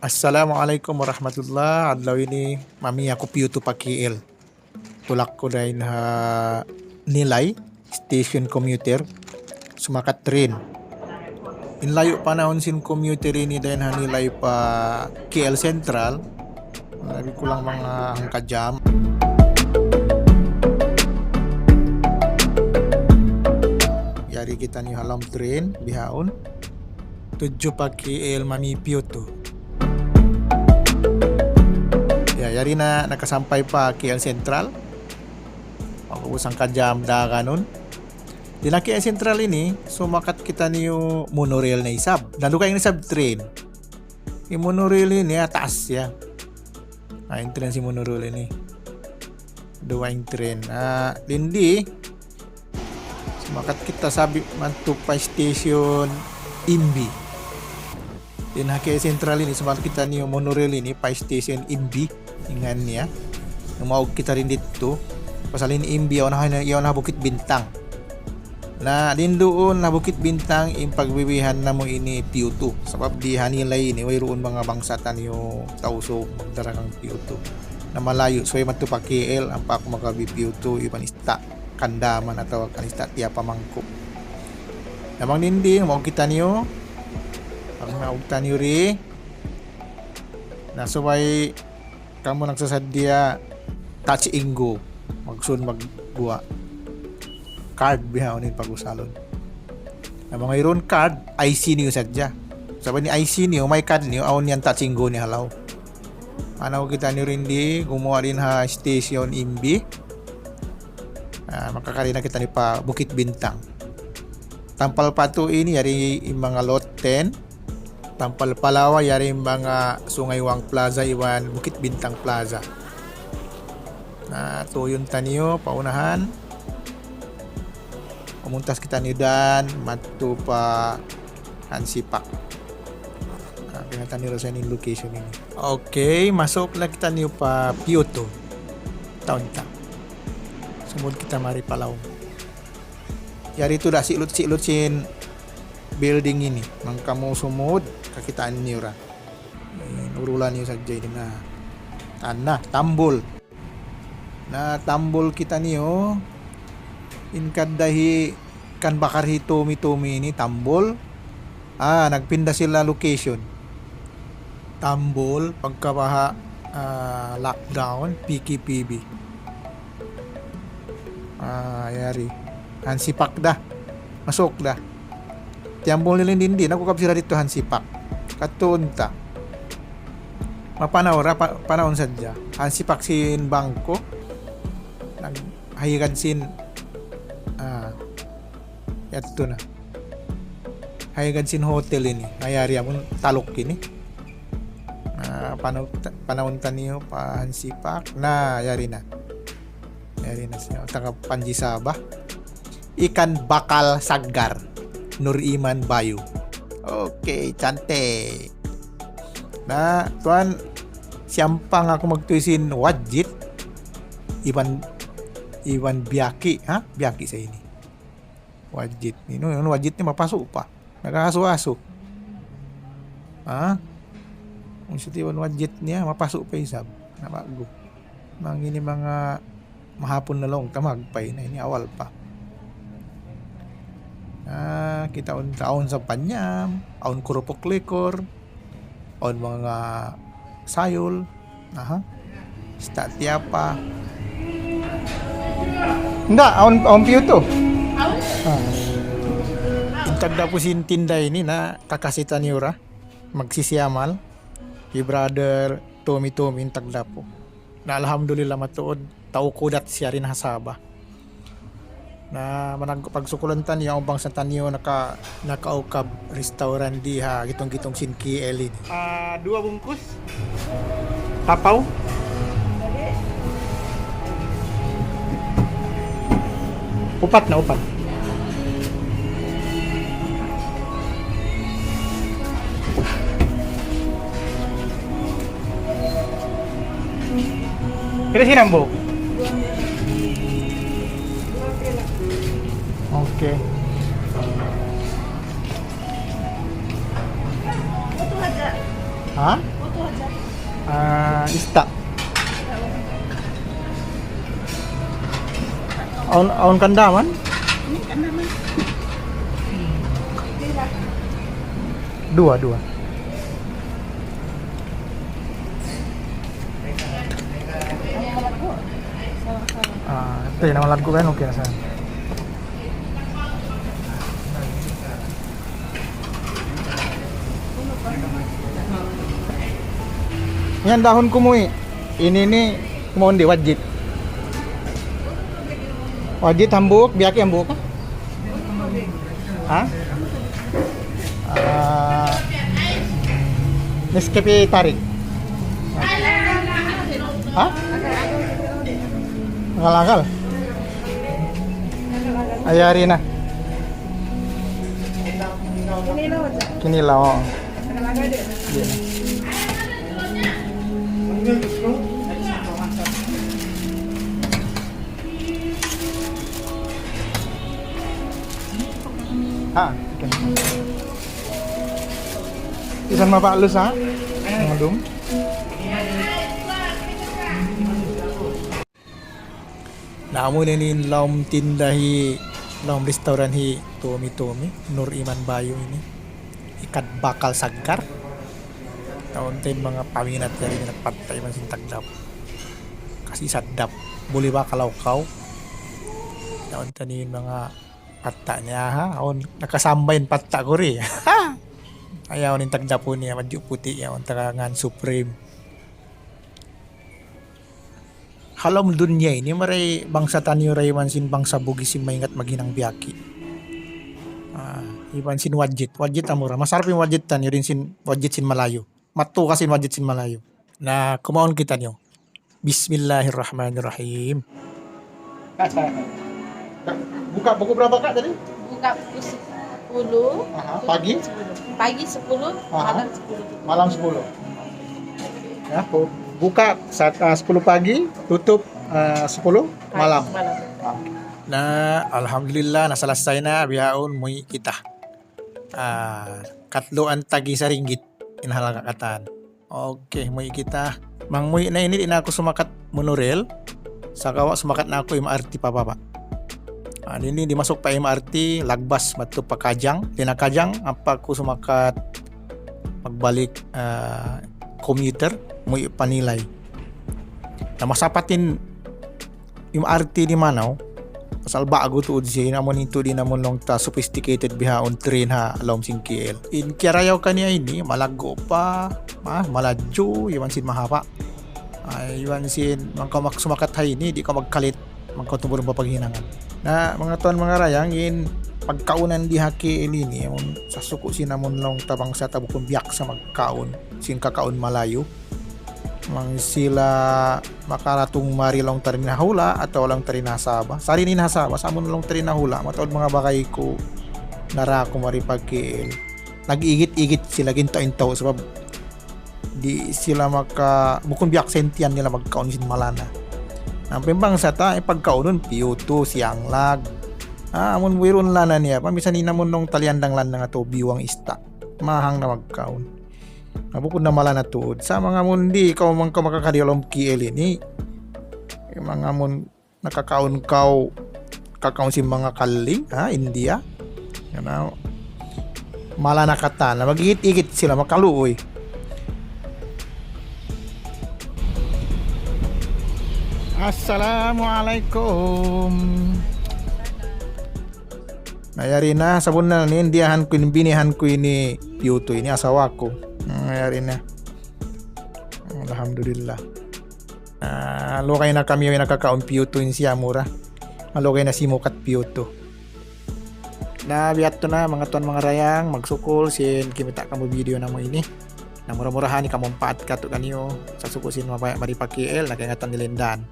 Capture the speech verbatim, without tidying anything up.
Assalamualaikum warahmatullah. Adlaw ini mami aku piyutu pa K L. Tulak ku dayn ha Nilay, station commuter, sumakat train. In layu' panahun sin commuter ini dayn ha Nilay pa K L Central, labi kulang manga hangka jam. Yari kitaniyu ha lawm train bihaun. Tudju pa K L mami piyutu. Ya, yari na nakasampay pa K L Central. Pag'ubus hangka jam daganun. Dayn ha K L Central ini, sumakat kitaniyu monorail na isab. Na, dugaing na isab train. In monorail ini, ha taas ya. Na, entrance sin monorail ini. Duwa in train. Ah, dayn di, sumakat kita sabi madtu pa station Imbi. Dayn ha K L Central ini, sumakat kitaniyu monorail ini pa station Imbi, in ngan niya. Umaug kita dayn didtu. Pasal in Imbi, yaun ha, yaun ha Bukit Bintang. Na, dayn duun ha Bukit Bintang in pagbibihan namu' ini piyutu. Sabab di ha Nilay ini, wayruun manga bangsa taniyu Tausug magdara kan piyutu. Na, malayu', subay madtu pa K L, ampa aku makabi piyutu, iban ista' kandaman atawa kan ista' tiyapa mangkuk. Na, bang dayn di, umaug kitaniyu, pag naug taniyu di, na subay kamu nagsasaddiya Touch 'n Go. Magsud magguwa'. Card bihaun in pag-usalun. Na, bang wayruun card, I C niyu sadja. Sabab in I C niyu, may card niyu, awn yan Touch 'n Go niya ha lawm. Anaw kitaniyu dayn di, gumuwa' dayn ha station Imbi. Ah, makakari na kitaniyu pa Bukit Bintang. Tampal pa tu ini, yari in manga Lot Ten. Tampal pa lawa, yari in manga Sungay Wang Plaza iban Bukit Bintang Plaza. Na, tuyun taniyu pa unahan. Pumuntas kitaniyu dan madtu pa Hansi Park. Na, kiyataniyu da isab in location ini. Okay, masuk na kitaniyu pa piyutu. Taun ta. Sumud kita mari pa lawm. Yari tuud da silut-silut sin building ini. Bang kamu sumud, kakitaan niyu ra. Eh, urulan niyu sadja ini na. Tan na, tambul. Na, tambul kitaniyu. In kadda hi kan bakar hi Tommy-Tommy ini, tambul. Ah, nagpinda sila location. Tambul, pagka baha', ah, lockdown, P K P B. Ah, yari. Hansi Park da. Masuk da. Tiyambul nila in dindi, nag-ukab sila didtu Hansi Park. Katu' unta. Mapanaw ra, pa-, panawun sadja. Hansi Park sin bangko. Nag-, haygan sin, ah, yadtu na. Haygan sin hotel ini. Ay, yari amun taluk ini. Ah, panaw-, panawun taniyu pa Hansi Park. Na, yari na. Yari na siya. Taga Panji Sabah. Ikan bakal sagar. Nur Iman Bayu. Okay, cantik. Na, tuwan, siyampang aku magtuy sin wajit. Iban, iban biyaki, ha? Biyaki sa ini. Wajit. Inu, inu wajit ini mapasu' pa. Nag-asu-asu. Ha? Kung sa tiwan wajit niya, mapasu' pa isab. Na, bagu. Mangini manga mahapun na laung ta magpay na ini awal pa. Ah, kita' unta awn sa panyam, awn kurupuk likor, awn manga sayul, aha. Ista' tiyapa. Nda', awn, awn piyutu. Ah. In tagdapu sin tinda ini na kakasi taniyu ra. Magsisiyamal. Hi brother Tommy-Tommy in tagdapu. Na alhamdulillah matuud, tau Kudat siya dayn ha Sabah. Na manag-, pagsukulan taniyu, awn bangsa taniyu naka-, nakaukab restaurant di ha gitung-gitung sin K L ini. Ah, duwa bungkus. Tapaw. Upat na, upat. Pila sin hambuuk? Okay. Foto hadja. Ha? Ah, ista. Awn, awn kandaman? Duwa, duwa. Ah, ito yun, naman ko kayo, okay na sa. Yan, dahun kumuwi. Ini ni, kumaun di, wajit. Wajit, hambuuk, biyaki, hambuuk. Ha? Ah, Nescafe tarik. Ha? Akal-akal. Ayari na. Kinilaw, oo. Yan. Ha, okay. Isan mapalus, ha? Madum. Na amu na ini in lawm tinda hi, lawm restaurant hi Tommy Tommy, Nur Iman Bayu ini. Ikat bakal sagar. Taun tayo manga paminat yari na nagpatay man sin tagdaw. Kasi sadap. Buli ba kalaw kaw? Taun tayo in manga pata niya, ha? Awn nakasambay in pata ku ri. Ayaw in tagdapu niya, madyu puti ya, awn taga ngan Supreme. Ha lawm dunya ini, maray bangsa taniyu ra iban sin bangsa Bugis in maingat maghinang biyaki. Ah, iban sin wajit. Wajit amura. Masarap in wajit taniyu dayn sin wajit sin Malayu. Matukas in wajit sin Malayu. Na, kumaun kitaniyu. Bismillahirrahmanirrahim. Buka pukul berapa, Kak, tadi? Buka pukul sepuluh. Aha, pagi? Sepuluh. Pagi sepuluh, aha, malam sepuluh. Malam sepuluh. Ya, bu-, buka saat, ah, sepuluh pagi, tutup, ah, sepuluh malam. Malam. Ah. Na, alhamdulillah, nasalasay na, bihaun, muwi' kita. Ah, katluan tagi saringgit in halaga' katan. Okay, muwi' kita. Bang muwi' na ini, di' na aku sumakat monorail. Sagawa' sumakat na aku M R T pababa'. Ah, ini dimasuk pa M R T, lagbas madtu pa Kajang. Di' na Kajang, ampa aku sumakat magbalik, ah, commuter, muwi' pa Nilay. Na masapat in M R T di' manaw, pasal ba'gu tuud siya, in amun in tuud in amun laung ta sophisticated bihaun train ha lawm sin K L. In kiyarayaw kaniya ini, malaggu' pa, ma-, maladju, iban sin mahaba'. Ay, iban sin, bang kaw mak-, sumakat ha ini, di' kaw magkalit, bang kaw tumurun pa paghinangan. Na, manga tuwan, manga dayang, in pagkaunan di ha K L ini, amun sasuku' sin amun laung ta bangsa ta bukun biyaksa magkaun, sin kakaun Malayu. Bang sila makaratung mari laung ta dayn ha hula' atawa laung ta dayn ha Sabah. Sari in ha Sabah, sa' amun laung ta dayn ha hula', mataud manga bagay ku nara ku mari pa K L. Nag-igit-igit sila gintaw-intaw sabab di' sila maka-, bukun biya' sin tiyan nila magkaun sin malana. Na, in bangsa ta, in pagkaunun, piyutu, siyanglag. Ah, amun wayruun lana niya, pa, misan in amun laung ta liyandang-landang atawa biwang ista'. Mahang na magkaun. Na bukun na malana tuud. Sa' manga amun di', kaw man kaw makakadi ha lawm K L ini. Manga amun nakakaun kaw, kakaun sin manga kaling, ha, India. Yan na, malana katan. Na mag-igit-igit sila, makaluuy. Assalamualaikum. Na, yari na, sabunnal ini, in diyahan ku ini, binihan ku ini, piyutu ini, asawa ku. Hmm, yari na. Alhamdulillah. Na, lugay na kami, nakakaun piyutu in siya mura. Malugay na simukat piyutu. Na, biya' ha yan na, manga tuwan, manga dayang, magsukul sin kimita' kamu video namu' ini. Na, mura-murahan ikamumpaat katu' kaniyu, sasuku' sin mabaya' mari pa K L, na kaingatan nila in dān.